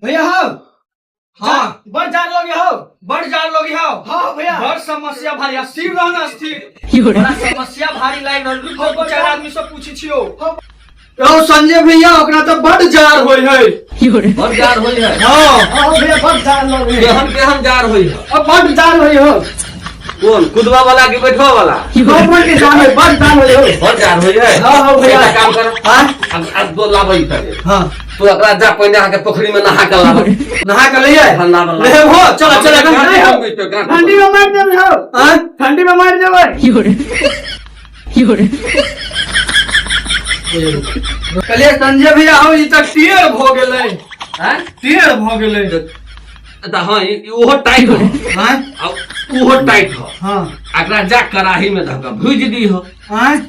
भैया हो। हाँ। बड़ जान लोगे हो। बड़ जान लोगी हो। हाँ भैया। बड़ समस्या भारी आ, स्थिर रहना स्थिर। बड़ा समस्या भारी लाइन रहल। रुको, दू चार आदमी से पूछी छियो। यौ संजय भैया, ओकरा तऽ बड़ जार होय है। बड़ जार होय है। हाँ। हाँ भैया, बड़ जान लोगे। केहन केहन जार होय है? अब बड़ जान होय हो। कोन कुदवा वाला की बैठवा वाला? बड़ के जान होय, बड़ जान होय हो। बड़ जार होय है। हाँ, हाँ, भैया। एकटा काम कर। हाँ? अब दो लाबै करे। हाँ। तू एकरा जा पहिने अहाँके पोखरी में नहा के लाबऽ। नहा के लइए? हाँ, लाबऽ, लाबऽ। लेबहो? चल चल। गाँठ होबै तो, गाँठ। ठंडी में मार देबै हो। हाँ? ठंडी में मार देबै। कहलिए संजय भैया हो, ई तऽ टेढ़ भऽ गेलै। आँय? टेढ़ भऽ गेलै। तऽ हाँ, ओहो टाइट हो। आँय? आ ओहो टाइट हो। हाँ। एकरा जा कड़ाही में धऽ कऽ भुजि दीह। आँय?